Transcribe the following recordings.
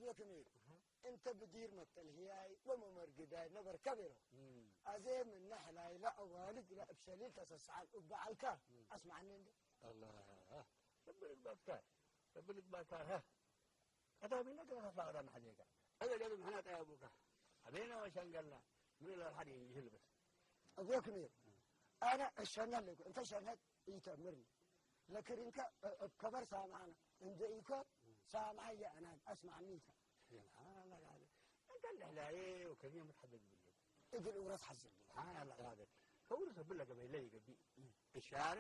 ወክሚል እንተ ብዲር መተልህያይ ወመመርግዳይ ነበርከ ቤሮ። እም። ኣዜ ምነሕ ላይላ ኣዋልድ ላ እብ ሸሊል ተሰስዓል እብ በዓልካ እም። ኣስማዕኒ እንዴ? ኣላ፣ ረቢ ልግባትካ፣ ረቢ ልግባትካ፣ ሃ። ቀዳሚና ገና ተፋቕዳ ማሕዜካ። ኣገ ገለ ምሕና ጠያቡካ። ኣቤና ወሸንገልና፣ ምን ኢላ ሓደ ይህል በስ። ኣዜ ክሚል፣ ኣነ እሸነል እኮ፣ እንተ ሸነት ይተምርኒ። ለክሪንከ እ-፣ እብ ከበር ሳምዓና፣ እንደ ኢኮ ሳምዓ የአናን አስማዕኒታ። ስብሓንላ፣ ያለ እንተ ልሕላየ ወከሚዮ ምትሓደግ ብልየት። እግል እውረስ ሓዝል። ስብሓንላ፣ ያለ ከውርስ ብለ ገበይ ለይ ገቢ። እሻረ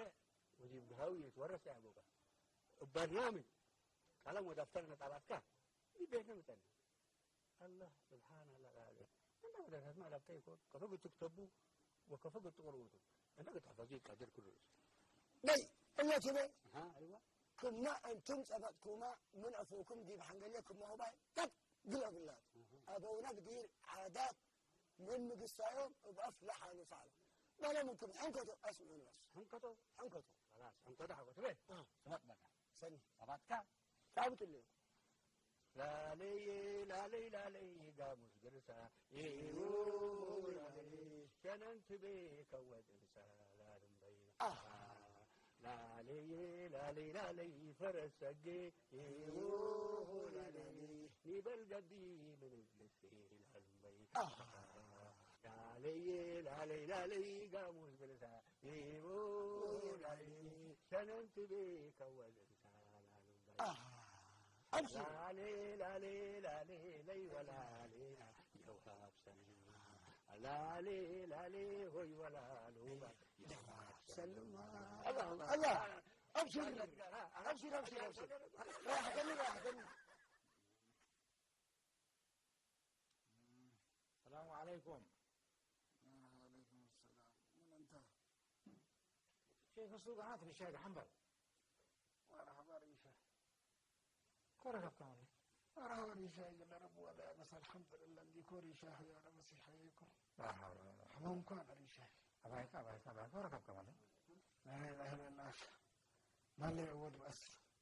ወዲብ ግሃዊ ይትወረስ ያቦካ። እብ በርናምጅ ቀለም ወደፍተር ነጣባትካ ይቤት ንምጠን። ኣላህ ስብሓን ኣላህ ቃል። እና ወደ ከተማ ላብታ ይኮን፣ ከፈ ግትክተቡ ወከፈ ግትቅርኡቱ። እና ግትሕፈዙ ይቀድር ኩሉ። ነይ፣ እነ ትቤ፣ ሃ፣ ኣይዋ። ክማ እንቱም ጸበጥኩማ ምን ኣፉኩም ዲብ ሓንገሌ ክማ ሁባይ ቀጥ ግለ ብላት። ኣሃ። ኣበውና ብዲር ዓዳት ምን ምግሳዮም እብ ኣፍ ለሓሉ ፋዕሎ። በለ ምንኩም ሕንከቶ ኣስምዑን በስ። ሕንከቶ? ሕንከቶ። ከላስ፣ ሕንከቶ ሓጎ ትቤ። አ። ስመጥ በቃ። ሰኒ። ሰባትካ? ሳብት ኣለዩ። ላለይ፣ ላለይ፣ ላለይ፣ ጋሙስ ግርሳ፣ ኢዩ፣ ላለይ፣ ሸነን ትቤ ከወድ እንሳ፣ ላልም በይና። ኣሃ። ላለይ፣ ላለይ፣ ላለይ፣ ፈረስ ሰጌ፣ ኢዩ፣ ላለይ፣ ኒበል ገቢ ምን እብልስ፣ ላልም በይና። ኣሃ። ላለይ፣ ላለይ፣ ላለይ፣ ጋሙስ ግርሳ፣ ኢዩ፣ ላለይ፣ ሸነን ትቤ ከወድ እንሳ፣ ላልም በይና። ኣሃ። ኣምሲ። ላሌ፣ ላሌ፣ ላሌ፣ ለይ ወላሌ፣ ጀዋብ ሰልማ። ላሌ፣ ላሌ፣ ሆይ ወላሎ፣ ጀዋብ ሰልማ። ኣላ፣ ኣላ። ኣላ። ኣብሽር፣ ኣብሽር፣ ኣብሽር፣ ኣብሽር። ራሕተኒ፣ ራሕተኒ። ሰላሙ ዓለይኩም። ወዓለይኩም ሰላም። ምን እንተ? ሸይኽ ሱቅ፣ ሃት ሪሻይ ደሓን በል። መርሐባ ሪሻይ። ኮ ረከብካ ማለት? መርሐባ ሪሻይ፣ ገለ ረቢ ወላ፣ በስ ኣልሐምዱሊላህ፣ እንዲኮ ሪሻይ፣ ያ ረቢ ሲሐይኮ። ላ ሐውለ ወላ ቁወተ። ሕመም እኳ ኣነ ሪሻይ። ኣባይካ፣ ኣባይካ፣ ኣባይካ ረከብካ ማለት? ላ ኢላሀ ኢለላህ። ማለይ ዕወት በስ።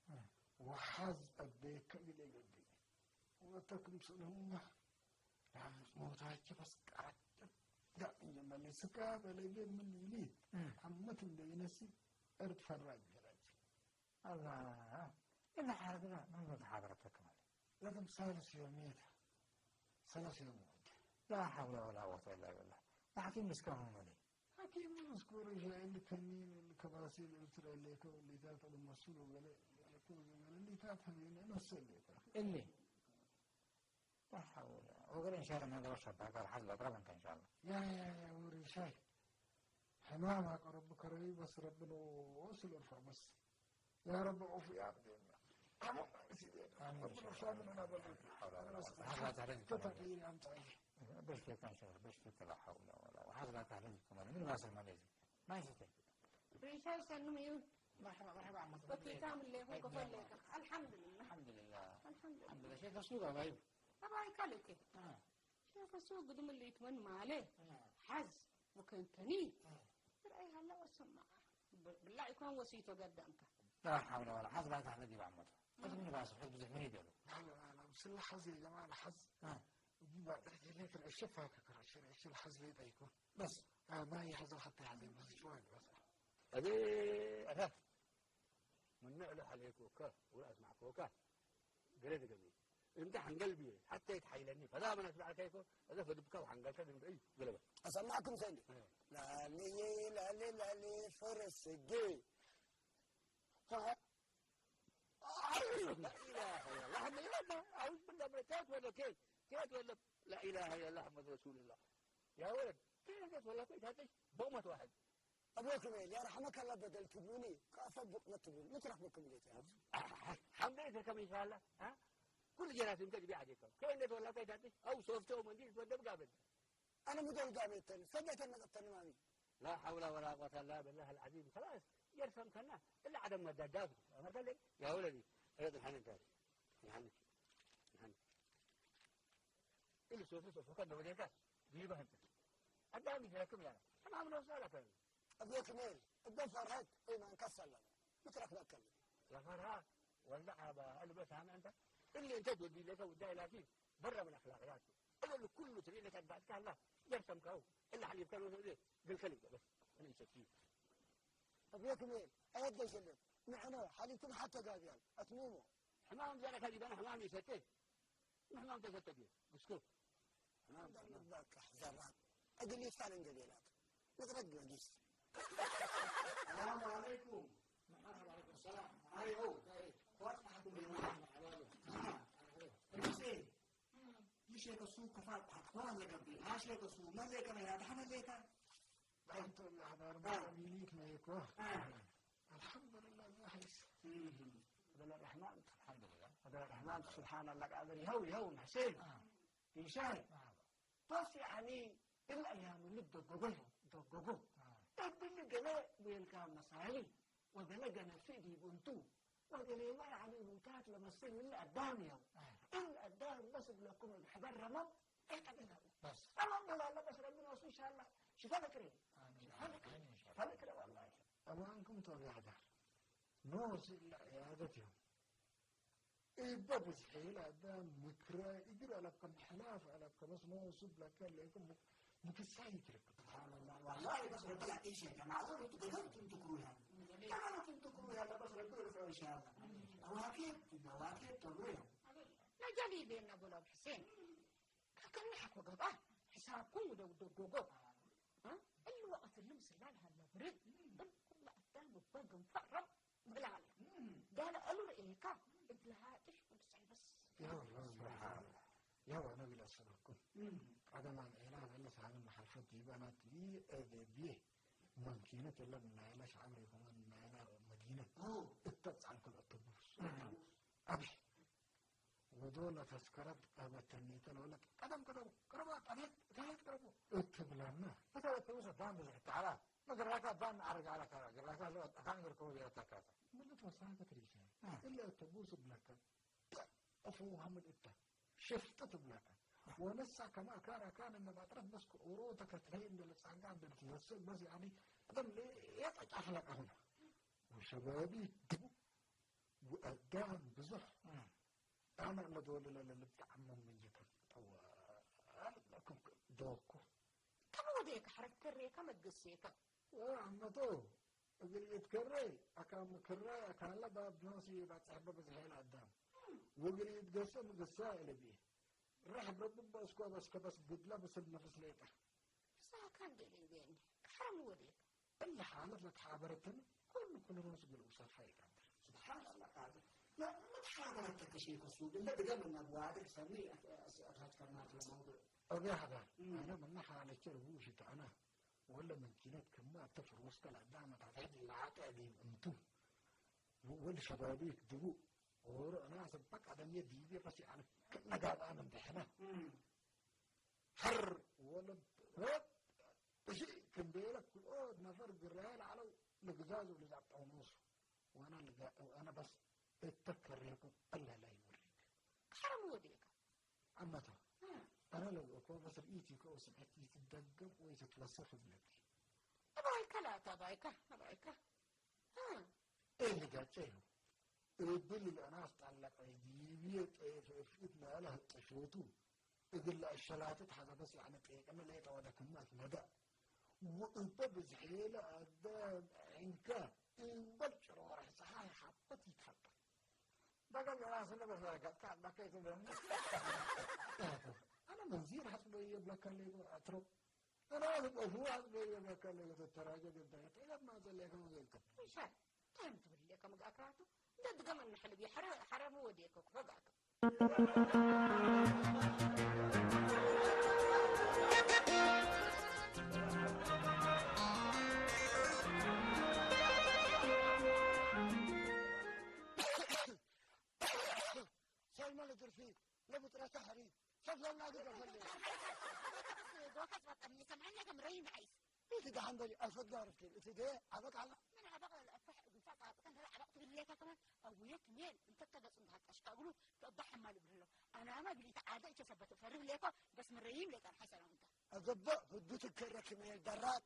እ። ወሓዝ ኣበየከ እግል ይገብእ። ወተክምስልሁማ ዳም ሞታቸው አስቀራቸው። ዳም እየመለስካ በለጌ ምን ይሊት እም። አመት እንደይነሲ እርድ ፈራጅ ገራጅ። አላህ። እና ሓረግና ምን ምን ሓበረተክ ማለት? ለክም ሳልስ ዮም ሜታ። ሰለስ ዮም ወደ። ላ ሐውለ ወላ ቁወተ ኢላ ቢላህ። ሐኪም እስከ ሆመኒ። ሐኪም እስኮ ሪሻ እልከኒ እልከባሲ እልትረ እሌከ እሊታት እልመስሉ ገለ እኮ ገለ እሊታት ሀሚነ ነፍሰ እሌከ። እሊ لا حول. وقال إن شاء الله ما نقدرش أبقى قال حظ الأقرب أنت إن شاء الله. يا، يا، يا وري شاي. حمام أقرب كري بس ربنا وصل ارفع بس. يا رب عوف يا عبدي. آمين. ربنا ارفع مننا بلوتي. حول ولا قوة. هذا تعليم كمان. تتقي أنت. بس لك إن شاء الله، بس لك لا حول ولا قوة. هذا تعليم كمان. من الناس الماليزي؟ ما يستطيع. ሪሻይ ሰኑም እዩ። መርሐባ፣ መርሐባ፣ ዓመት በኪታ ምሌኹም ከፈለካ። ኣልሐምዱሊላህ። ኣልሐምዱሊላህ። ኣልሐምዱሊላህ። ኣልሐምዱሊላህ። ሸይኽ ሱቅ ኣባዩ። ኣባይ ካልእከ። አ። ሸይኽ ሱቅ ግድም እሊት መን ማለ። አ። ሐዝ ወከንተኒ። አ። ትርኣይ ሃላ ወሰማ። ብ-፣ ብላዕ ይኮን ወሲቶ ገዳምካ። لا حول ولا، ሐዝ ላ ተህለ ዲብ ዓመቱ። አ። ሕዝ ምን ባሱ፣ ሕዝ ብዙሕ ምን ይደሉ? ላ፣ ላ፣ ላ፣ ስለ ሐዝ የጀማ፣ ሐዝ። አ። እቡ ባድሕ ጀሌ ትርዕሸ ፋከ ከረሸ፣ ረሸ ሐዝ ለይጠይኮ። በስ። አ፣ ማ ይሐዘ ሐታ ይሐዘ፣ በስ ሸዋል በስ። أبي أنا من نعلى عليك وكا ولا أسمعك وكا. قريت قبلي. أنت حنقل بي حتى يتحيلني. فلا من أسمع كيكو. هذا فدبكا وحنقل كذا من أي قلبة. أسمعكم سيدي. إيه. لا لي، لا لي، لا لي، فرس الجي. ها؟ لا إله إلا الله. الحمد لله. أعوذ بالله من الكيت ولا كيت. كيت ولا، لا إله إلا الله محمد رسول الله. يا ولد، كيف كيت ولا كيت هاتش؟ بومة واحد. أبوكم إيه؟ يرحمك الله بدل تبوني. كأفبق ما تبون. ما ترحمكم ليت يا أخي. حمد لك كم إن شاء الله. ها؟ كل جناس يمكن تبيع عليكم. كيف إنت ولا كيت هاتش؟ أو صوفته ومنديل تودب قابل. أنا مدل قابل تاني. سجلت النقطة تاني مامي. لا حول ولا قوة إلا بالله العظيم. خلاص، يرسم كنا. إلا عدم ما دافع. أنا قال لي، يا ولدي، أنا الحين دافع. الحين، الحين. إلا سوف، سوف، كان بديك. دي بهنت. أنا عم يجيكم يعني. أنا عم نوصل لك. أبيك ميل. أبدا فرهد. إيه، ما نكسر لنا. مترك بأكل. يا فرهد. ولا عبا، ألبس عن أنت. እሊ እንተ ትወዲ ለካ ውዳይ ላኪ በረ ምን ኣኽላቅያቱ እለ ኩሉ ትርኢ ለካ ባትካ ኣላ ጀርሰምካው እለ ሓሊብካ ነው ሰብየ ግልከል ይበለስ እለ ይሰቲ أبيكم إيه؟ أيد جلد. نحن حالكم حتى قابيان. أتميمو. حمام زرك هذه بنا حمام يسته. حمام تسته بيه. اسكت. حمام. بكح زران. أدري فعلا قبيلات. نقرد نجيس. السلام عليكم. وعليكم السلام. هاي هو. هاي. واضح حكم بالمعنى. حلال. حلال. مش هيك السوق كفاك. حتكون لك. مش هيك السوق. ما ليك أنا يا دحنا ليك. أنتم يا حضار آه. ميليك ما يكون. آه. الحمد لله ما حيس. مم. هذا الرحمن. الحمد لله. هذا الرحمن سبحان الله قادر يهوي يهوي حسين. آه. يشاهد. آه. بس يعني الأيام اللي بدققوها دققوه. آه. تبني قناة ويلقى مسائل وقناة قناة في دي بنتو. وقناة ما يعني ممتاز لمسين إلا أدام يوم. آه. إلا أدام بس لكم الحبر رمض. إيه قبلها. بس. الحمد لله بس ربنا وصل إن شاء الله. شفاء كريم. آمين. شفاء كريم. آمين إن شاء الله. شفاء كريم والله. أما أنكم ترى هذا. نوز إلا عيادتهم. إيه بس حيل هذا مكرا يقرأ لكم حلاف على كم اسمه سب لك لكم مكساي ترك. سبحان الله. والله بس ربنا إيش يا جماعة. أنتم تقدروا تنتقلوا يعني. كمان تنتقلوا يعني بس ربنا يرفع إن شاء الله. أواكب، أواكب تقولوا. نجلي بيننا بولا حسين. كم حكوا قبا. حسابكم ودو دو جو جو. ها؟ اللي وقت اللي مسلا لها المغرب. كل أتان ببقى مفرم. ብላል ዳለ እሉ ርእካ እትልሃጥሽ ቅዱስ ኣይበስ ያው ያው ነቢላ ሰበኩም ቀደማን ዒላ ዘለስ ሃነ መሓልፈት ዲባናት ቢኤ መንኪነት የለን ናይላ ሻዕብር ይኮመን ናይላ መዲነት እተብፃል ክል ኣተቡስ ኣቢ ወዶላ ተስከረት ቀበተኒተ ለወለት ቀደም ቀደም ቅረባ ጠቤት ጠቤት ቅረቡ እትብለና እተበተቡሰ ባን ብዙሕ ተዓላ መገራካ ባን ዓረግ ዓላ ካራ ገራካ ለወጥ ኣካን ገርከቦ ቢረታ ካታ ምልት ወሳከ ትሪሰ እለ እተቡስ ብለካ እፉ ሀምል እታ ሽፍጥ ትብለካ ወነሳ ከማ ካራ ካን እነባጥረት በስ ኦሮ ተከትለይ እንደለጻጋ እንደልትወሰል በስ ያኒ ቀደም የጠጫፍለቃ ሁና ወሸባቢ ድቡ ወአዳም ብዙሕ ኣነ እለ ዶልለ ለልብጣዕሞም ምንጅከም ጠዋል ለኩም ዶኩ። ከመ ወዴከ ሐረግ ከሬከ መገሴከ። ወአመቶ እግል ኢትከሬ አካም ክራይ አካለ ባብ ኖሲ ባጽሕበ ብዝሔል አዳም ወእግል ኢትገሰ ምገሳ እለ ብዬ። ረሕብ ረቢ በእስኮ በስከ በስ ግድለ ብስል ነፍስ ሌጠ። ሳካ እንዴ ሌቤኒ ከሐረም ወዴከ። እለ ሓለት ለትሓበረትን ኩሉ ኩሉ ኖስ ግልኡ ሰልፋ ይቀድር። ስብሓን አላህ ቃድር። ለእመት ሓበረት ተከሼኮ ሱድ እለ ድገም እነ ብዋድር ሰኒ አትሃጅ ከርናት ለመውዱዕ። ኦጌ ሐዳር አነ ምነ ሓለቸ ልቡ ሽትዐነ ወለ መንኪነት ክማ እተ ፍርወስከ ለአዳመ ታትሐት ለዓጠ ዲብ እንቱ ወል ሸባቢክ ድቡ ኦሮ እናስ በቃ ደምየ ዲቤ በስ ያዕነ ክነ ጋብአ ምን ደሐነ ሐር ወለ እሺ ክንቤለ ክልኦ ነፈር ግራየ ለዓለው ልግዛዝ ወልዛብ ጠውሙሱ ወአነ ልጋ- ወአነ በስ እተከሬኩ እለ ላይ ወሪክ ሐረም ወዴከ። አመቶ አነ ለብእኮ በስ ርኢት ይከው ስምዕት ይትደገም ወይ ትትወሰፍ እብለኪ። እባይከ ላታ እባይከ እባይከ እህ ልጋጨ ይኸው እብል ለአናስ ጣለቀ ዲብየ ጠየፈ እፍኢት ለአለ ህጠሾቱ እግል ለአሸላትት ሐዘ በስ ያዕነ ጤቅነ ለየጠወደ ክማት ነዳ ወእበ ብዝሔለ አዳም ዐይንከ እምበል ጭሮረሕ ፀሓይ ሐበት ይትሐጠ። በገል የራስነ በስ ረገጥካ አለከ ይትብለኒ። አነ መንዚር ሐጽበየ ብለካ ለይጎ አትሮ። አነ አዝብ አፉ ሐጽበየ ብለካ ለይጎ ተተራጀ ገብታ። ጠይቀት ማዘለከ ወገይከ። ይሻል። ታይም ትብል ለከ ምግአክራቱ። እንደ ድገመ ንሕልብ የሐረ ሐረሙ ወዴከ ክፈጋከ። ሰልመ ለድርፊ ለብጥረተ ሐሪ ሰብ ለናግር ለፈለ። ጎከስ በጠኒ ሰምዐኛ ከም ረይም ዐይስ። እቲ ደሓን በሊ ኣልፈት ጋር ፍትል እቲ ደ ዓበቅ ኣላ። ምን ዓበቅ ለአፋሕ እግል ፋጻ ጣጥከ እንተ ዓበቅ ትብል ሌካ ከማን ኣቡየ ክሜል እንተ ተገጹ እንተ ሃጣሽ ካብሉ ተባሕ ማል ብሎ ኣናማ ብሊት ዓደ እቸ ሰበት ፈርህ ሌኮ በስ ምረይም ሌጣን ሐሰና እንተ። ኣገበ ህዱ ትከረ ክሜል ደራት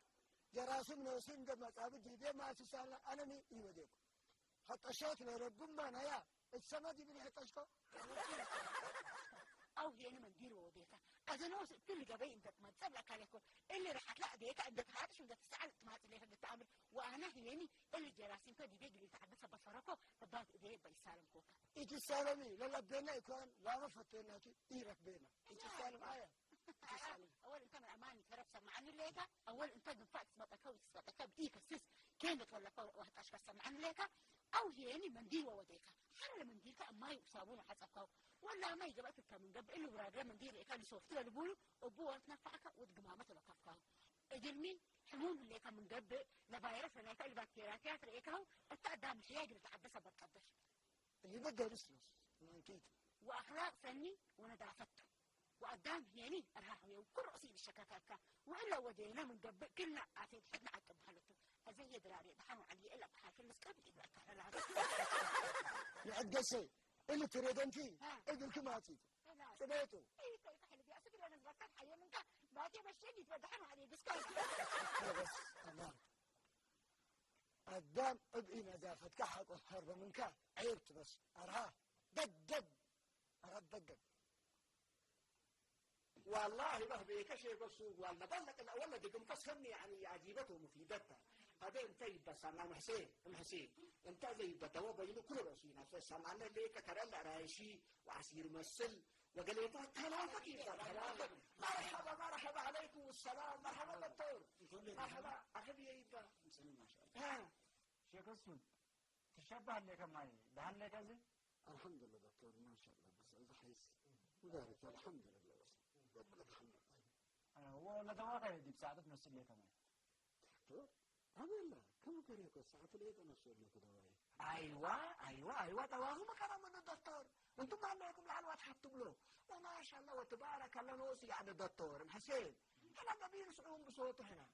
ጀራስም ነሱ እንደ መጻብ ዲቤ ማስሳላ ኣነኒ ይወዴኩ ሐጠሻት ለረብማ ናያ እቲ ሰመድ ይብል ይሕጠሽኮ። ኣው ሄኒ መንዲር ወዴታ። ኣዘነው ስትል ገበይ እንደት መጸብ ለካለኮ። እሊ ረሓት ላ ቤታ እንደት ሃጥሽ እንደት ሰዓል ትማጽ ለፈ ብትኣምር። ወኣና ሄኒ እሊ ጀራሲንኮ ዲቤ ግሊ ተዓበሰ በፈረኮ። በባት እቤ በይሳለም ኮካ። ኢትሳለሚ ለለቤና ይኮን ላመ ፈቴናቲ ኢረክቤና። ኢትሳለም ኣያ። ኢትሳለም። ኣወል እንተ ምን ኣማኒ ተረፍ ሰማዓኒ ሌካ። ኣወል እንተ ግንፋዕ ትስመጠከው ትስመጠከ ብኢከስስ። ኬን ተወለፈ ወህጣሽ ከሰማዓኒ ሌካ። ኣው ሄኒ መንዲር ወወዴካ። ሓረ መንዲርካ እማይ ሳቡን ሓጸብካው። ወላ ማይ ገባትካ ምን ገብእ ልውራድረ መንዲር ሌካ ልሶፍት ለልቡሉ። እቡ ወርት ነፋዕካ ውድ ግማመ ተለከፍካው። እግልሚ ሕሙም ሌካ ምን ገብእ ለቫይረስ ለናይካ ልባክቴሪያ ቲያትር ኤካው። እታ ኣዳም ሕያ ግል ተዓበሰ በቀበሽ። ይበደልስ ነው። ማንኪት። ወኣኽላቅ ሰኒ ወነዳፈቱ። ወኣዳም ሄኒ ኣርሃ ሕየው ኩርዕሲ ይሸከከካ። ውዕለ ወዴነ ምን ገብእ ክልና ኣፌት ሕድና ዓቂ በሃለቱ። ኣዘየ ድራሪ ብሓኑ ዓሊ እለ ብሓልክ ልስቀብ ይብለካ። ንዕገሰ እሊ ትሬደንቲ አ። እግርኪ ማጺት። ጽበየቱ። ይከይካ ሕልቢ ኣስግረ ነዝባካት ሓየ ምንካ። ባቴ በሸጊት በድሓኑ ዓሊ ግስካ። በስ ኣማን። ኣዳም እብ ኢነዛፈትካ ሓቆ ሀርበ ምንካ ዔር ትበስ። ኣርሃ ደገብ። ኣርሃ ደገብ። والله ما بيك شيء بس والله بلك لا ولا دقم كسرني يعني عجيبته مفيدتها. هذا انت يبسم مع حسين، مع حسين. انت زي بدو بين كل راسي ناس سمعنا ليك ترى لا رايشي وعسير مسل وقال لي ترى ثلاثة كيف ثلاثة. مرحبا، مرحبا عليكم السلام، مرحبا دكتور. مرحبا، أخذ يا يبا. ما شاء الله. ها. شيخ السود، تشبه لك معي، دهن لك زي؟ الحمد لله دكتور، ما شاء الله، بس إذا حيس. مبارك، الحمد لله، بس. قبل الحمد لله. آه، ولا دواخل دي بساعدت نفس اللي كمان. دكتور؟ أبلا، كم كان يكون ساعة اللي يكون نفس اللي كده وهي. أيوة، أيوة، أيوة، دواخل ما كان من الدكتور. أنتم ما عندكم العلوة تحطوا له. وما شاء الله وتبارك الله نوصي على الدكتور حسين. هنا قبيل سعون بصوته هنا.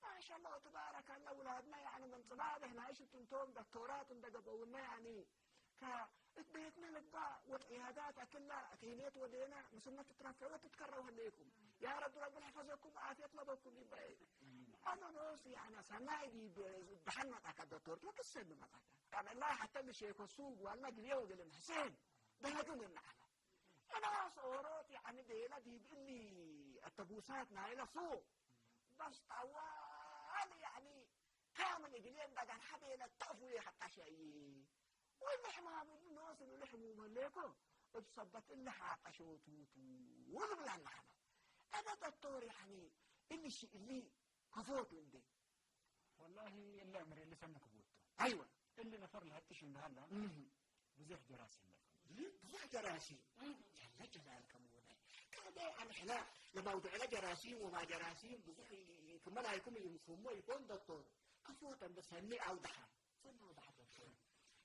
ما شاء الله وتبارك الله أولادنا يعني من طلاب هنا إيش تنتم دكتورات ودقبونا يعني. كإتبيتنا لقى والعيادات أكلها أكينيت ودينا مسمى تترفع وتتكروا هليكم. يا رب ربنا يحفظكم وعافية لبكم يبقى. أنا نوصي يعني سنايدي بحنا تاك الدكتور لك السن ما تاك. يعني الله حتى اللي شيء كسوق ولا قليل وقال حسين. ده هجوم النعمة. أنا صورت يعني بيلا دي بإني التبوسات نايلة سوق. بس طوال يعني كامل يقلين ده كان حبيلا تأفوي حتى شيء. واللحمة من نوصل اللحم ومليكو. بصبت اللحى قشوتوتو. ولا بلا اللحمة. أنا دكتور يعني اللي شيء اللي كفوت عندي. والله إلا أمر اللي سمك بوتو. أيوة. اللي نفر لهتش عند هلا. مهم. بزح جراسي. بزح جراسي. جل جلالك مولاي. كذا يعني إحنا لما وضعنا جراثيم وما جراثيم بزح ي-، ي-، كما لا يكون يمكن ما يكون دكتور. كفوتا بس هني أوضحها. فن أوضحها دكتور.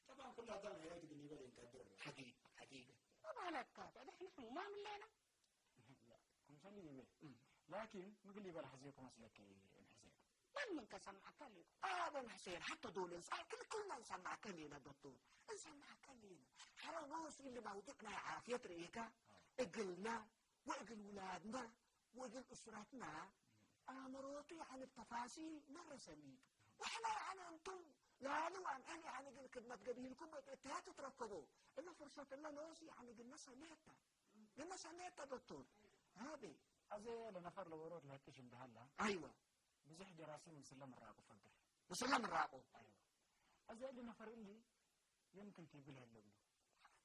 طبعًا كل هذا ما يجب أن يبقى ينقدر. حقيقة، حقيقة. ما بالك كاتب؟ إحنا حمومة من لنا. لا، كم سنة يبي. لكن مقلي بلا حزيكم أصلك يا حسين. من من كسمعك لي؟ آه، من حسين، حتى دول إنسان، كل، كلنا نسمعك لينا دكتور. نسمعك لينا. حرام نوصل لموضوعنا يا عافية ريكا. إقلنا، وإقل ولادنا، وإقل أسرتنا. أمروتي عن التفاصيل مرة سميت. وإحنا يعني أنتم، لا، لو أن أنا يعني قل خدمة قبيلكم، اتهاتوا تركبوا. إلا فرصة إلا نوصي يعني قلنا سميتها. قلنا سميتها دكتور. هذه. أزي لنفر لورود لهتش اندهلا. أيوة. بزح جراثيم مسلم الراقو فقر. مسلم الراقو. أيوة. أزي لنفر اللي يمكن تيبلها اللبلو.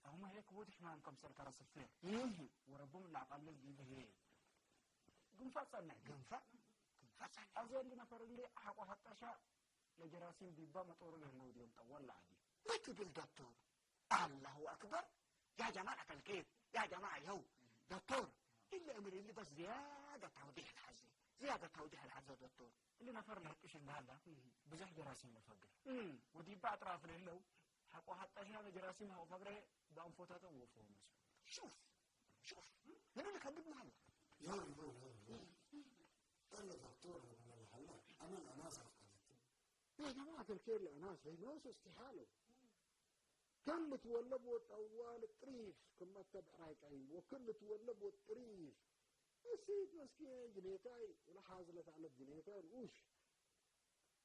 هم هيك بود حمام كم سر كرا سفير. مهم. وربهم اللي عقل لي به هي. قنفة صنع. قنفة؟ قنفة صنع. أزي لنفر اللي حقو حتى شاء. ለጀራሲም ዲባ መጦሩ ለህለው ድዮም ጠወል ለዓዲ። ما تقول دكتور؟ الله أكبر. يا جماعة الخير، يا جماعة يهو. دكتور، إلا أمر اللي بس زيادة توضيح الحزي. زيادة توضيح الحزي دكتور. اللي نفر لهتش الهلا. بزح جراثيم الفقر. وديبا أطراف لهلو. حقو حتى شنا جراثيم هو فقر. بأنفوتاتهم وفوهم. شوف، شوف. من اللي كان بدنا هلا؟ يا الله، يا الله. قال له دكتور ولا لا؟ هلا أنا، أنا صار قلت. يا جماعة الخير، لأناس هي ناس استحالة. كل تولب وتأول الطريف كما تبع رايك عين، وكل تولب والطريف. السيد مسكين جنيتاي ولا حاصلت على الجنيتاي وش.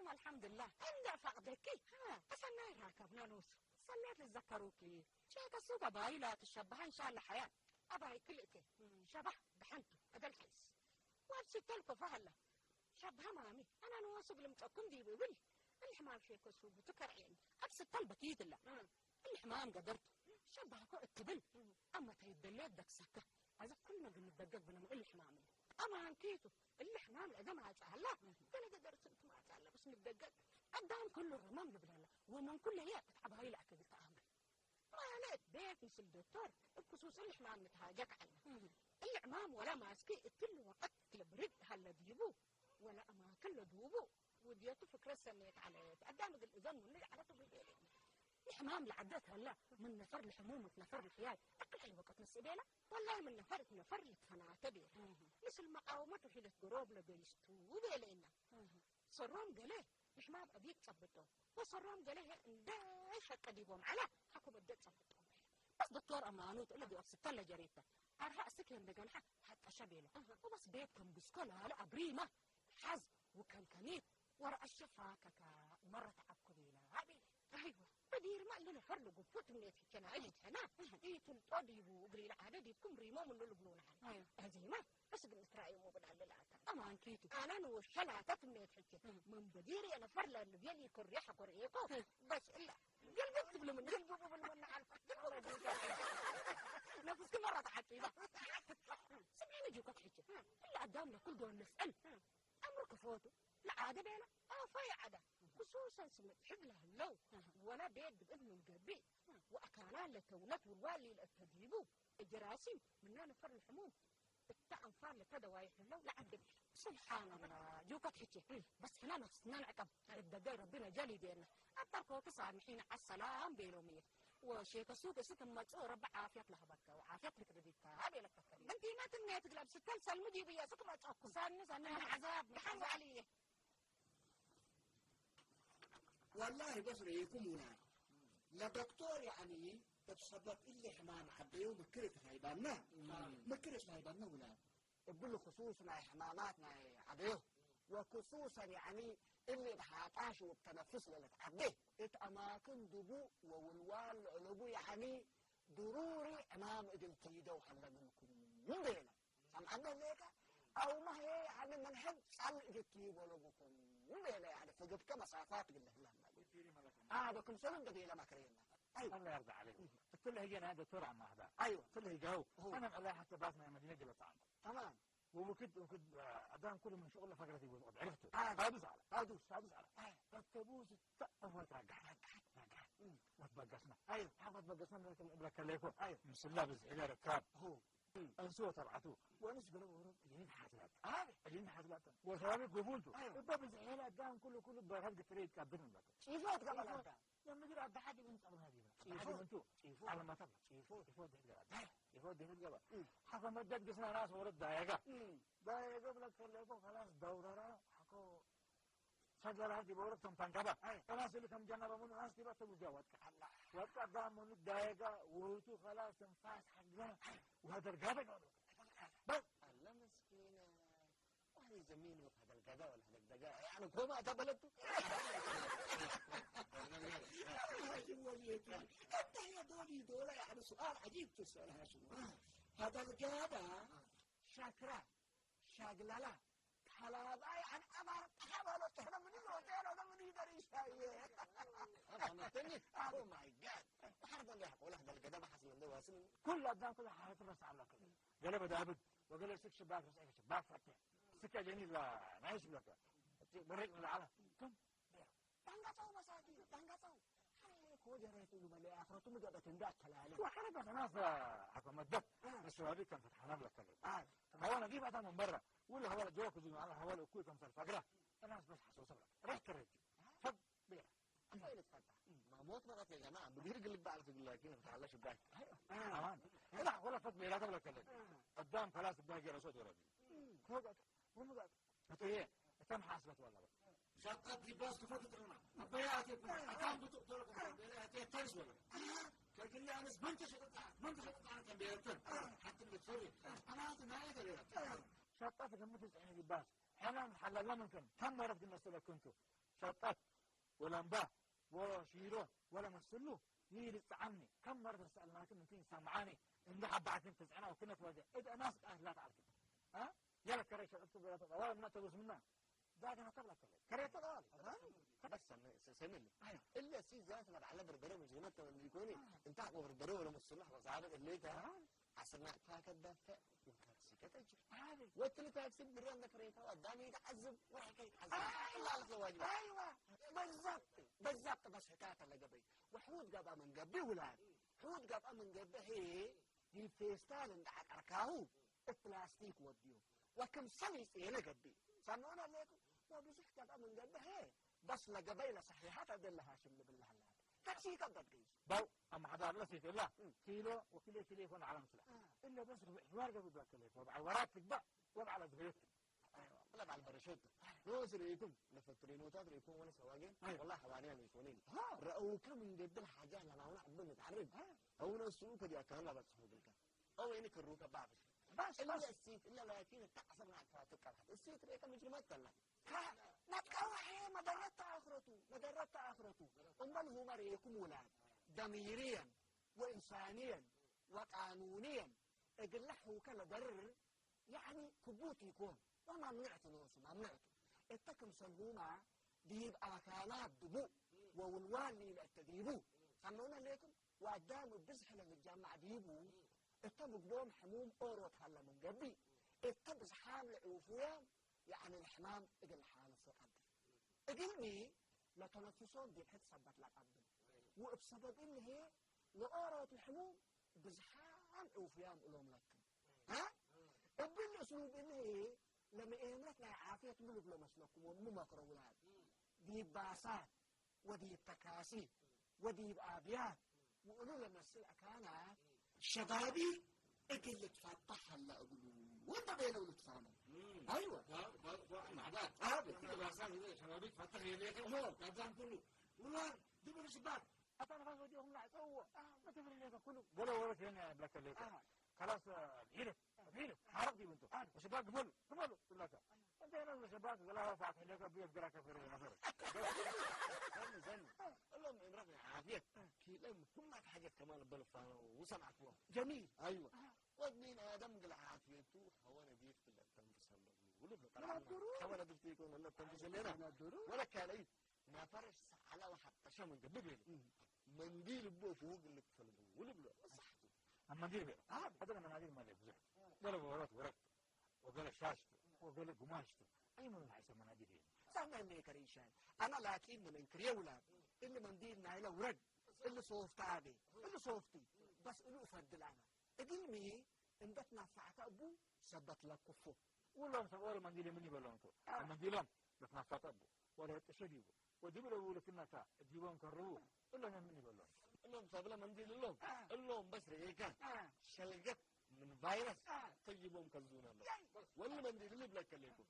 ቁሩም ኣልሓምዱላ። እንዳ ፋቕደኪ፣ ኣሰናይ ራከብና ንሱ። ሰናት ልዘከሩኪ፣ ሸከሱ ገባይላ ትሸባሃ እንሻላ ሓያል። ኣባይ ክልእተ፣ ሸባህ ብሓንቱ፣ ኣደል ሓይስ። ዋብ ስተል ኮፋ ሃላ። ሸባህ ማሚ፣ ኣና ንወሱ ግልምጠኩም ዲቡ ይብል። እልሕማም ሸከሱ ብትከርዕየን። ኣብ ስተል በኪትላ። እልሕማም ገደርቱ። ሸባህ ኮ እትብል። ኣመታ ይደለየት ደክሰካ። ኣዚ ኩሉ ግን ንበገግ ብነምኡ እልሕማም እዩ። ኣማንኪቱ፣ እልሕማም ለገ ማጻ ኣላ። ገለ ገደር ስንት ማጻ ኣላ፣ በስ ንበገግ። ኣዳም ኩሉ ረማም ንብላላ። ወመን ኩሉ ህያ ተትዓባይ ለኣክብል ተኣምር። ማለት ቤት ምስል ዶክተር እብ ክሱስ እልሕማም ንትሃጀክ ዓልና። እልሕማም ወላ ማስኪ እትል ወቀት ለብርድ ሃለ ዲቡ ወላ ኣማክል ለዱቡ ውድየቱ ፍክረት ሰኔት ዓለት። ኣዳም እግል እዘን ምኑ ይዓለቱ ብልቤሌ። እልሕማም ለዓደት ሃላ ምን ነፈር ለሕሙም እት ነፈር ለሕያይ ኣክል ሕል ወቀት ንስእ ቤላ። ወላይ ምን ነፈር እት ነፈር ልትፈናተ ቤላ። ምስል መቃወመት ውሒደት ገሮብ ለገይስቱ ቤለ ኢና። ሰሮም ገለ ንሕማም ኣቢት ጸብጦ ወሰሮም ገለ እንደ ሸቀ ዲቦም ዓላ ሓኩም እደ ጸብጦ። በስ ዶክተር ኣማኑት እለ ዲኦብ ስተለ ጀሪተ ኣርሃ እስክ እንደገንሓ ሓቀሸ ቤለ። ወበስ ቤት ከም ብስኮ ላለ ኣብሪማ ሓዝ ውከንከኒት ወረአሸ ፋከካ መረት ዓብኩ ቤላ ቤለ። ኣይዋ በዲርማ እለ ነፈር ለጉፉት እምኔት ይከና ይትከና ይትልጦ ዲቡ እግሪ ለዓደ ዲብኩም ሪሞ ምኑ ልብሉና። ኣዚማ በስ ግን እትራእዩ ሙብን ኣለላታ። ኣማንኪቱ። ኣነ ንወሸላታት እምኔት ሕቼ። ምን በዲር የነፈር ለልብ የሊ ኮሪ ሐኮር ኤኮ። በስ እላ ግልብጥ ትብሉ ምን ግልብጥ ብሉ ምን ዓልኩ። ግልብጥ ነፍስኪ መራ ተዓቂባ። ስምዒ ነጅውከት ሕቼ። እላ ኣዳም ለኩል ዶን ንስአል። ኣምር ክፎቱ ለዓደ ቤላ ኣፋ የዓዳ። ክሱሰን ስምዒ ሕግ ለህለው ወላ ቤት ድብእት ምን ገቢ ወኣካላ ለተውለት ውልዋል ይልእተዲቡ። ጀራሲም ምና ነፈር ልሕሙም እታ ኣንፋር ለተደዋይ ሕለው ለዓድም። ስብሓንላ ጆከት ሕቼ። በስ ሕና ነፍስና ንዕቀብ። ደገይ ረቢ ነጀል ይዴና። ኣጠርኮ ክሳብ ምሒና ዓሰላም ቤሎም እየ። ወሼከ ሱቅ እስ ትመጽእ ረቢ ዓፍያት ለህበከ ወዓፍያት ልክድዲካ ቤለከ ከሪም። እንቲና ትንሜ ትግለብ ስተል ሰልሚ ዲብየ ስክ መጸኩ። ሳኒ ሳኒ ምን ዓዛብ ምን ደሓን ዓዛብ። በዓል እየ። والله بس ريكم ولا لا دكتور يعني تتسبب اللي حمان عبيو مكرت هايبانا مكرت هايبانا ولا እብሉ ክሱስ ናይ ሕማማት ናይ ዓደዮ وخصوصا يعني اللي بهاطاش وبتنفس للتعدي. اتأماكن دبو وولوال علبو يعني ضروري أمام إدل تيدو حلا منكم. من بينا. سمعنا ليك؟ أو ما هي يعني من حد سأل إدل تيبو لبكم. من بينا يعني فقط كما صافات قلنا هلا. آه، بكم سلم قبيلة ما كرينا. أيوة. الله يرضى عليك. قلت له: "هي أنا دكتور عم أهدى." أيوة. قلت له: "هجاو." هو. أنا على حتى باتنا مدينة جلطان. تمام. ووكد، وكد، آه، أدان كل من شغل فقرة يقول: "قد عرفته." آه. هذا زعل. هذا زعل. هذا زعل. آه. قد تبوز تأفوت رجعت، رجعت، رجعت. مم. وتبقسنا. أيوة. حافظ بقسنا من لك، لك ليكو. أيوة. مش الله بزعل ركاب. هو. مم. أنسو تبعته. وأنس قالوا: "ورب، جنين حاجات." آه. جنين حاجات. وشرابي قبولته. أيوة. الباب زعل أدان كله، كله بهرج تريد كابتن بقى. شيفات قبل أدان. يا مدير، أدى حاجة من صعب هذه. أدى حاجة من تو. شيفو. على ما تبغى. شيفو. شيفو دي الجبل. شيفو دي الجبل. مم. حفا مدد قسنا ناس ورد دايقة. مم. دايقة بلا كليكو خلاص دورة حكو سجل هذه بورد تم تنقبة. أي. خلاص اللي كم جنب من ناس تبى تبو جواتك. الله. وقت أدام من دايقة وتو خلاص تنفاس حقنا. وهذا القابل. بس. الله مسكينة. واحد زميل هذا القضاء ولا هذا الدقاء، يعني كوما تبلدتو. الحاج وليد، انت يا دولي دولة، يعني سؤال عجيب تسأل هاشم. هذا القضاء شاكرا، شاقلالا، كلابا، يعني أمر تحمل وتحمل من الهوتيل ولا من يدري شيء. أنا تني، أوه ماي جاد. حرب اللي حقول هذا القضاء ما حصل عنده واسم. كل أبدان كل حالة بس على كل. قلب دابد، وقال له: "سك شباك، بس شباك فتح." سكة جني لا، نعيش لك. بريك من العالم. كم؟ دنگا تو مساكين، دنگا تو. هاي كو جريت له ملي آخرته مجبت انداك كلالي. وحركة ناس حكم الدب. آه. الشبابيك كان فتحنا لك كلام. آه. هو أنا جيب أتى من برا. ولا هو جوك زي ما هو كل كان في الفقرة. الناس بس حسوا صبرك. رحت الرجل. فب بيها. أفا إلى تفتح. ما موت مرات يا جماعة. بدير قلب بعرف يقول لك كيف تعالى شباك. أمان. لا، ولا فت بيها، لا كلام. قدام خلاص باقي رسول وربي. هو قاعد. هو قاعد. هتو إيه؟ تم حاسبة والله. شقت لباس تفتت عنا. أبياتي كنا. أتام بتقدر كنا. بياتي تنس ولا. كان لي أنا بنت شقت، بنت شقت أنا كان بيرتن. حتى بتفرج. أنا هذا ما يقدر يرتن. شقت كم تسعين لباس. أنا محلل لمن كان. كم مرة في المسألة كنت. شقت. ولا مبا. ولا شيرو. ولا مسلو. يلي تسعني. كم مرة سألناكم أنتم سمعاني. إن حبعتين تسعنا وكنا في وجه. إذا ناس أهل لا تعرفين. ها؟ يلا كريشة اكتب ولا تبغى. ولا ما تبغى منا. ذاك أنا تبغى كريشة. كريشة غالي. ها؟ بس سمي-، س-، سمي لي. أيوة. إلا سي ذات ما بعلم بردرو مش جنات من يكوني. آه. أنت أقوى بردرو ولا مصلح وزعل اللي ده. آه. عسلنا تاكد ده ت-، تاكسي كتجر. آه. وقت اللي تاكسي بريان ده كريشة وقدامي يتعذب ولا كي يتعذب. آه. الله على الزواج. أيوة. بالضبط. بالضبط بس حكاية اللي قبل. وحود قبل من قبل ولاد. حود قبل من قبل هي دي فيستال عند عقركاهو. البلاستيك وديو. وكم سنة سينا قبل. سنونا ليكو. وبزح قبل من قبل هي. بس لقبيلة صحيحة تدل هاشم لبالله الله. تاكسي قبل قيس. بو، أم حضار لا سيف إلا. مم. كيلو وكيلو كيلو يكون على مثله. آه. إلا بس حوار قبل ذاك اللي. وضع وراتك بقى. وضع على صغيرتك. أيوة. ولا بعد برشوت. روز ريتم. لفترين وتات ريكون ولا سواقين. أيوة. والله حوالينا يكونين. ها. رأوك من قد الحاجة لنا ونحب نتعرف. ها. أو نسوك دي أكان لا بس حوق الكا. أو إنك الروكة بعض. بس، إلا بس. السيت، إلا لكن التعصر مع فاتك الحد. السيت ريكا مجرمات تلا. ها. ما تكوحي مدرت آخرته. مدرت آخرته. أمال هو مريكم ولاد. ضميريا وإنسانيا وقانونيا. أقول له كلا درر يعني كبوت يكون وممنوعته نوسه ممنوعته. التكم سلهوما ديب آكالات دبو وولوان لي لأتديبو. سمعونا ليكم وقدام البزح للجامعة ديبو. التبقوم حموم أوروت هلا من قبي. التبزحام لعوفويا يعني الحمام إقل حالة سوء قدر. إقلني لتنفسون دي حد سبت لقبل. وبسبب إنه لأوروت الحموم ብዝሓም ዕውፍያም እሎም ለክም። ها؟ እብል እስሉብ እሊ ለመኤምረት ናይ ዓፍየት ምሉ ብሎ መስለኩም ወምመክሮ ውላድ ዲብ ባሳት ወዲብ ተካሲ ወዲብ ኣብያት ውእሉ ለመስል አካናት ሸባቢ እግል ልትፈታሕ ሀላ እግሉ ወንተ ቤለው ልትፋነ። አይወ። ሸባቢ ትፈታሕ የሌከ። አዛን ኩሉ ውላድ ድብል ሽባት ኣታ ንፋስ ወዲኹም ላዕፀውዎ። መተፍሪ ሌከ ኩሉ ገለ ወረት የን ብለከ ሌከ። خلاص ሂደ ሂደ ሓረቕ ይብንቱ። ሽባ ግበሉ ግበሉ ትብላካ። እንተ ና ሽባ ገላ ሰዓት ሕለካ ብየፍ ገላ ከፈረ ነፈረ። ዘኑ ዘኑ እሎም እምረቕ ዓፍየት ኪለም ኩማት ሓጀት ከማን በልፋ ውሰን ዓፍዎ። ጀሚል ኣይወ ወድኒን ኣደም ግላ ዓፍየቱ ኸወነ ዲፍ ክለ ተንፍሰሎ ውሉ ብሎ ኸወነ ድፍቲ ይኮን ለ ተንፍሰለና ወለካ ለይ ናፈረሽ ሰዓላ ወሓጠሸ መንገዲ ቤሉ መንዲል እቦ ፍውግ ልክፈልጉ ውሉ ብሎ ሳሕቱ ኣብ መንዲል ቤሉ ኣደገ መናዲል ማለት ብዙሕ ገለ ወረት ወረት ወገለ ሻሽቱ ወገለ ጉማሽቱ ኣይመኑ ሓይሰ መናዲል እዩ ሳና ሜከር ይሻል ኣና ላኪን ምን እንክር የውላድ እሊ መንዲል ናይለ ውረድ እሊ ሶፍታ ኣቤ እሊ ሶፍቲ በስ እሉ እፈድል ኣና እግልሚ እንበት ናፋዕታ እቡ ሰበት ለኩፎ ውሎም ሰብ ኦሮ መንዲል ምን ይበሎም ቱ መንዲሎም በት ናፋዕታ እቡ ወለ ጥሸ ዲቡ ወዲቡ ለቡ ለክናታ ዲቦም ከርቡ እሎም ምን ይበሎም እሎም ሰብለ መንዲል እሎም እሎም በስ ርኤካ ሸልገት ምን ቫይረስ ተይቦም ከዙን ኣሎ ወሊ መንዲል ልብለከ ለይኩም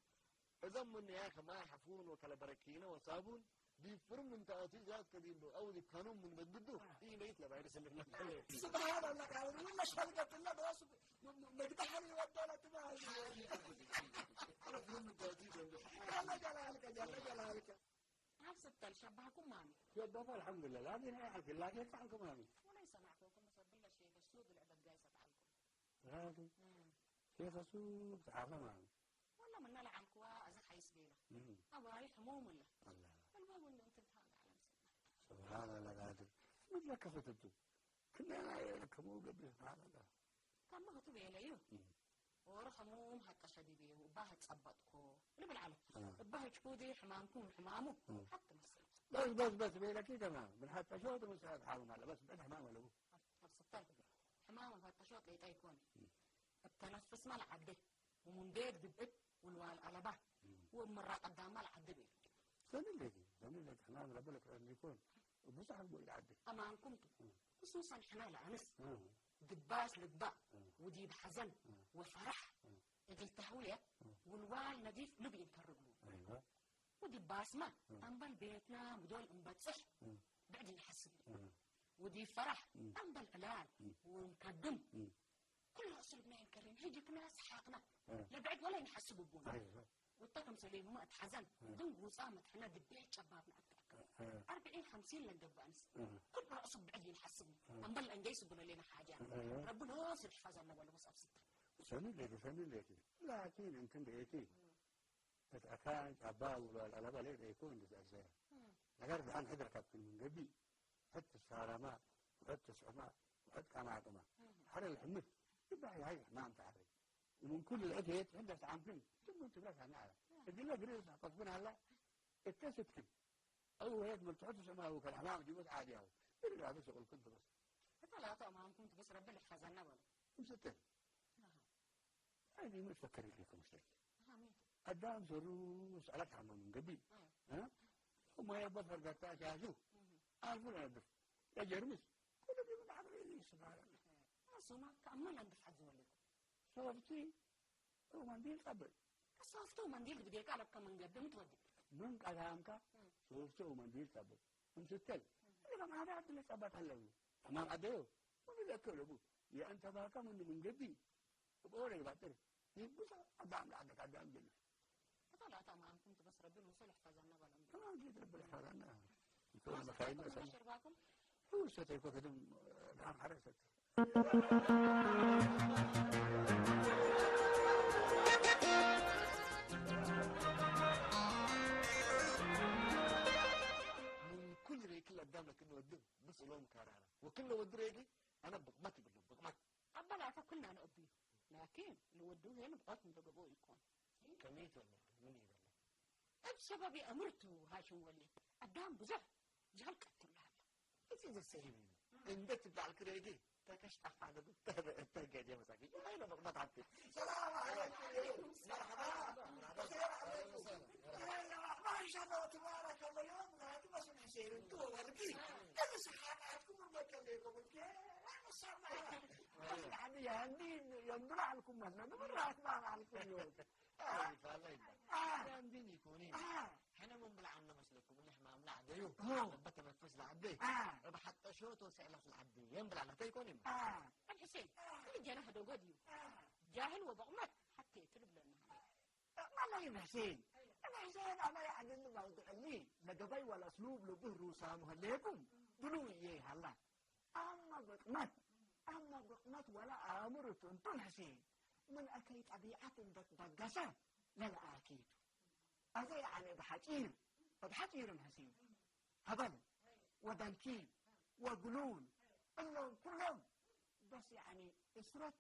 እዞም ምን ያ ከማ ሐፉን ወከለ በረኪነ ወሳቡን ዲፍርም ምን ተኣቲ ዛት ከዲንዶ ኣው ዲካኑም ምን መድዱ ይመይት ለቫይረስ ልብለከ ለይኩም سبحان الله قال ولا شلقت الله براس مقدحني ودولة ما جل جلالك جل جلالك ኣብ ሰብተል ሸባህኩም ማሚ ሸባህ አልሐምዱሊላህ ላኪን አይ ሐልክ ላኪን ጣዕምኩም ማሚ ወላይ ሰማዕኩኩም ሰብለ ሸይበ ሱቅ ልዕበት ጋይ ሰብዓልኩም ራቱ ሸይኸ ሱቅ ተዓፈ ማሚ ወላ ምና ለዓልኩዋ እዚ ሓይስ ቤላ ኣባይ ሕሙም እለ አላ ሕልሞም እንደ እንትን ታላ ዓለም ሰብዓል سبحان الله قادر مثلك فتبتو كنا كمو قبل سبحان الله ካብ መኽቱ ቤለዩ ወረ ኸሙም ሃቀ ሸዲቤ እባ ጸበጥኮ ልብል ዓለ እባ ህጭኩዲ ሕማምኩም ሕማሙ ሓቲ መስል بس بس بس بينك تمام من حتى شو تمسك حالهم هلا بس بعد حمام ولا ኣብ ስታይ ሕማም ኣብ ሃቀ ሸወጥ ለይጣ ይኮን እተነፍስ ማል ዓደ ወሙንዴግ ድብዕት ውልዋል ኣለባ ወምራ ቀዳማ ለዓደ ቤል سنلك سنلك حمام ربلك أن يكون وبصح بقول عدك أمانكم خصوصا حنا الأنس ድባስ ልግባእ ውዲብ ሓዘን ወፈራሕ እግል ተህውየት ውልዋል ነዲፍ ልብኢን ከርግቡ ውዲብ ባስማ ኣምበል ቤትና ምዶል እንበጽሕ ብዕድ ንሓስብ ውዲብ ፈራሕ ኣምበል ዕላል ወንከድም ኩሉ ስልብና ይንከርን ህጅክና ሰሓቅና ለብዕድ ወላ ይንሓስብ ቡና ውታ ከም ሰሌሙማ እቲ ሓዘን ድንጉፃ መትሕና ድቤት ጨባብ ንኣትኣከብ ኣርብዒን ሓምሲን ለንገብኣንስ ኩሉ ርእሱ ብዕድ ይንሓስብ ኣምበል እንገይ ስብሎ ሌና ሓጃ ረቢ ኖስ ይሕፋዘና ወለ ወስ ኣብስታ ሰሚሌኪ ሰሚሌኪ ላኪን እንትን ደየኪ እትኣካን ጫባ ውሎ ኣልኣለባ ለይ ደይኮን ዝትኣዘያ ነገር ብሓን ሕድር ካብ ክል ምን ገቢ ሕት ሳራማ ውሕት ተስዑማ ውሕት ቃማዕቅማ ሓደ ልሕምት ይባሕ ያይ ሕማም ተዓረይ ومن كل العدة عندها تعمكن ثم انت بس هنا على تقول لك ريس قصبنا هلا اتست كن او هيك من تحط سماء وكان حمام جيبت عادي او اللي هذا شغل كنت بس حتى لا طعم عمكم بس ربنا يحفظنا ولا مسته هذه مش فكر لكم شيء قدام سروس على تعمل من قبل ها وما يبطل قطع شاشو عارفون هذا يا جرمس كل يوم نحن سبحان الله ሱማ ከኣመን ኣንድፍ ሓዚ ወሊኩም ሶፍቲ መንዲል ጸብል ሶፍቲ መንዲል ግዴታ ለብከ መንገዲ ምትወዲ ምን ቀዳምካ ሶፍቲ መንዲል ጸብል እንስተል እዛ ማዳ ድለ ጸባት ኣለቡ ተማም ኣደዮ ወዲ ለከለቡ የአንተ ባካ ምን መንገዲ ብቆረ ይባጥር ይብሳ ኣዳም ለዓደት ኣዳም ጀልፍ ፈታ ላታ ማንኩም ትበስ ረቢ ሙሰ ልሕፈዘና በሎም ተማም ጌት ረቢ ልሕፈዘና ይኮን መካይና ሰማ ሸርባኩም هو ستة يكون كده دعم حركتك من كل ريك اللي قدامك انه الدب بس لهم كارعنا وكل ود ريقي انا بغمتي بالله بغمت أبلا فكلنا نؤدي لكن لو ودوه هنا بغاكم تقبوا يكون كمية ولا من يبلغ እብ ሰበብ የእምርቱ ሃሽም ወሊ ኣዳም ብዙሕ ጃል ቀትሉ ሃለ። እቲ ዘሰሂብ እዩ። እንደ ትብላዕ ክረዲ ተከሽጣፋ ነዱ ተገጀ መሳኪ። ይባይ ነው መቅመት አንተ። ሰላም አለይኩም። መርሐባ። በኸይር አለይኩም። ማሻአላህ ተባረከ። የውም ዛቲ መስል ሑሴን እንቱ ወርቂ። እዚህ ሰሓት አትኩም መቀሌ ቆብቄ። ሰማ። አዲ ያንዲ የምብላ አልኩም መስለ። ምብራ አትማ አልኩም ይወቅ። ራንዲን ይኮኒ ሕነ ምን ብልዓና መስለኩም እሊ ሕማም ላዕደዩ በተመፈስ ላዕደ እብ ሓጠሾ ተወሰዕላ ስልዓደ የም ብላና ተይኮኒ ሕጂ ሲ፣ ጀናህ ደጎ ድዩ? ጃህል ወበቕመት ሓቴ ትልብለና። ማላ ይመስል። ይመስል፣ ኣና ያዕድል ማውድዕኒ ለገባይ ወላ ስሉብ ልብህ ሩሳሙ ህሌኩም ብሉ እየ ሃላ። ኣማ በቕመት፣ ኣማ በቕመት ወላ ኣእምር ትንቱን ሕሴ ምን ኣከይ ጠቢዓት እንደትበገሰ ለለኣኪቱ። ኣዘ ያዕኒ ብሓጪር፣ ብሓጪርን ሕሴ ሀበል ወደንኪል ወግሉል እሎም ኩሎም በስ ያዕኒ እስረት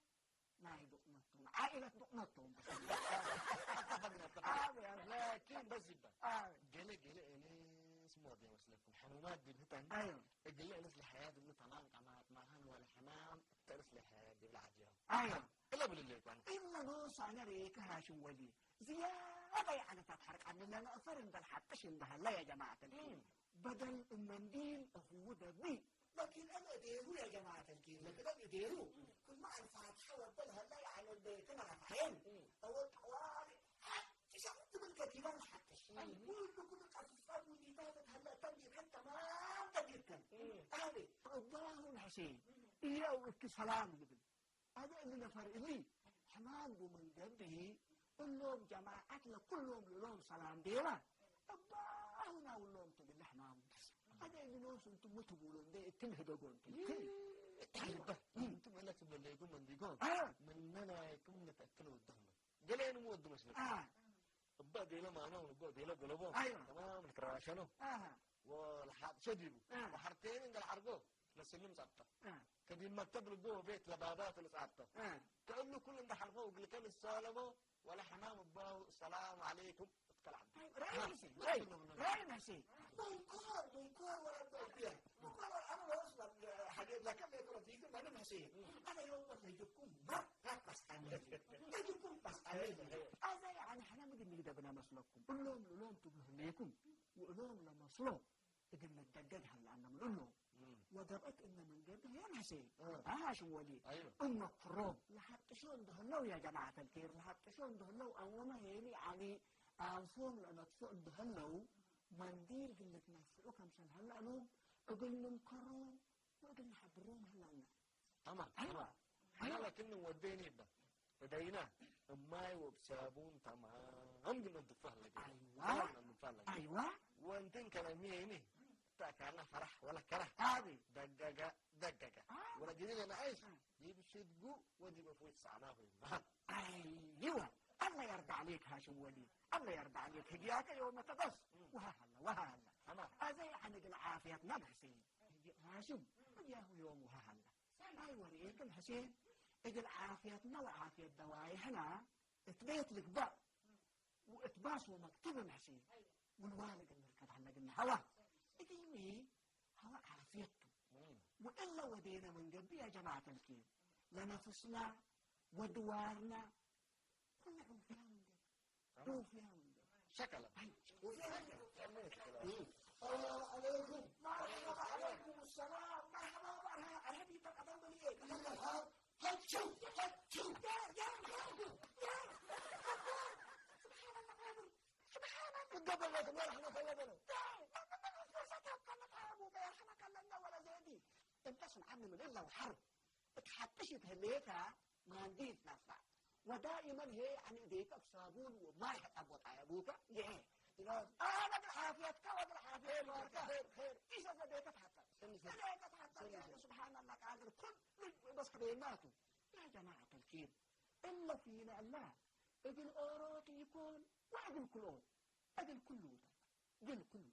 ናይ ዱቕመቶም፣ ዓኢለት ዱቕመቶም። ኣተፈግና፣ ኣተፈግና። ኣበይ፣ ኣበይ። ላኪን በዚ ይባል። ኣበይ። ገለ፣ ገለ እኔስ ሞት ይመስለኩም። ሕሙማት ድብህተን። ኣዮ። እግለ እነስ ለሐያት እብሉ ተማም ቀማት ማሃን ወለ ሕማም ተእንስ ለሐያት ድብል ዓጅያው። ኣዮ። እለ ብልለ ይኳን። እለ ኖስ ኣነ ሬከ ሃሽም ወሊ። ዝያዳ የዓነታት ሐርቃን ለነእፈር እንደል ሓጥሽ እንደሃላ ያ ጀማዓተል። እም። بدل المنديل هو دبي. لكن أنا أديره يا جماعة الخير، لكن أنا أديره. كل ما الفاتحة وبدل هلا يعني البيت أنا فاهم. أو الطوارئ، حتى شغلت بالكتيبة حتى. كل، كل قصة وديتها هلا تدير حتى ما تدير كان. هذه. الله الحسين. إيه أو اتصالان قبل. ኣነ እሊ ነፈር እሊ ሕማም ብመንገዲ እሎም ጀማዓት ለኩሎም ልሎም ሰላም ቤላ እባ አሁን አውሎም ትብል ሕማም። ኣነ እሊ ኖስ እንቱ ሙት ብሎ እንደ እትል ህደጎ እንቱ። ይህ፣ ይህ፣ እንቱ መለት ብለይኩም መንዲጎ። አ። ምነናይኩም ንተክል ወደህመ። ገሌ ንሙ ወዱ መስለኩም። አ። እባ ዴለ ማኖ፣ እባ ዴለ ጎለቦ። አይዋ። ተማም ንክራሸኖ። አሃ። ወልሓጥ ሸዲቡ። አ። ወሓርቴን እንደ ልሓርጎ ለስልም ጻብጠ። አ። ከዲብ መክተብ ልቦ ቤት ለባባ ትልጻብጠ። አ። ከእሉ ኩል እንደ ሓርፎ እግልከ ልሳለሞ ወለ ሕማም እባው ሰላም ዓለይኩም እትከል ዓብዲ። አይ፣ ራይ አ። መሲ፣ ራይ፣ ራይ መሲ። መንኮር፣ መንኮር ወረደ እኩያ። መንኮር ወረ-፣ አነ ወረስ ወረ-፣ ሐገ ለከ ለከ ለፊክ ማንም መሲ። አነ የውም ወረ ለይኩም ማ-፣ ማ-፣ ማስጣኒ። ለይኩም ማስጣኒ። አዘ ያኒ ሕና ምግብ ንግደብና መስለኩም። እሎም፣ እሎም ትብሉ ህሌኩም። ወእሎም ለመስሎ። እግል ንደገግ ሀላ እነ ምን እሎ እም። ወገብአት እነ መንገድ ሄን ሐሴ እ። አሃሽም ወሊ አይወ። እመክሮ ለሐጥሾ እንደህለው ያ ጀማዓት አልኬር ለሐጥሾ እንደህለው አወመ ሄኒ አሊ አንፎም ለነጥፎ እንደህለው መንዲል ግል ልትነፍዑ ከምሰል ሀላ እሎም እግል ንምከሮ ወእግል ንሐብሮም ሀላና። አማን፣ አይዋ። አማን። አና ለክን ወደይኒ ይባል። እደይና እማይ ወብሳቡን ተማም ግን እንትፋለገ። አይዋ። ተማም እንትፋለገ። አይዋ። ወንትን ከለሚየኒ ታካና ፈራሕ ወላ ከራ። አቢ። ደገገ፣ ደገገ። አ። ወላ ጊዜ ለናይስ አ። ይብሽድጉ ወዲ በፉት ሰዓናሁ ይባል። አይዋ። الله يرضى عليك هاشم ولي. الله يرضى عليك. هدياك يوم تبس. مم. وها هلا، وها هلا. تمام. أزي عن العافية نبحسي. هاشم، يا هو يوم وها هلا. ሰማይ ወርኤክን ሕሴን እግል ዓፍየትና ወዓፍየት ደዋይሕና እት ቤት ልግባእ ወእት ባስ ወመክትብን ሕሴን ወልዋል እግል ንርከብ ሀለግና ሀዋ። እዲኒ ሀዋ ዓፍየቱ ወእለ ወዴነ መንገዱ ያ ጀማዓት አልኪር ለነፍስና ወድዋርና ኩሉ ዑፍያ መንገዱ። ዑፍያ መንገዱ። ሸቀለ። አይ፣ ዑፍያ መንገዱ። ሰላም አለይኩም። መርሐባ አለይኩም ሰላም። መርሐባ፣ መርሐባ። አርሐቢ ተቀደም በልዬ። ሀቸው፣ ሀቸው። ያ፣ ያ፣ ያ፣ ያ። ስብሓንላህ፣ ስብሓንላህ። ትገበለት መርሐባ ከለበለው። ያ፣ ያ፣ ያ፣ ያ፣ ያ፣ ያ፣ ወላ ዘየዲ። እንተ ስምዓኒ ምን እላ ወሓር። እት ሓቅሽ እት ህሌታ ማንዲ ይትነፋዕ። ወዳኢመን ሄ ያኒ እዴከ እብ ሳቡን ወማይ ሕጸብ ወጣየቡከ ይሄ። አነ እግል ዓፍየትከ ወእግል ዓፍየት ኸይር፣ ኸይር፣ ኸይር። ኢሰ ዘዴከ ተሐጸብ። ስኒ፣ ስኒ። ዘዴከ ተሐጸብ ስኒ፣ ያኒ ስኒ። ስብሓንላህ ቃድር ኩሉ በስ ሕቤናቱ። ያ ጀማዓት አልኪር እለ ፊነ እላ እግል ኦሮት ኢኮን ወእግል ኩልኦት እግል ኩሉ እግል ኩሉ።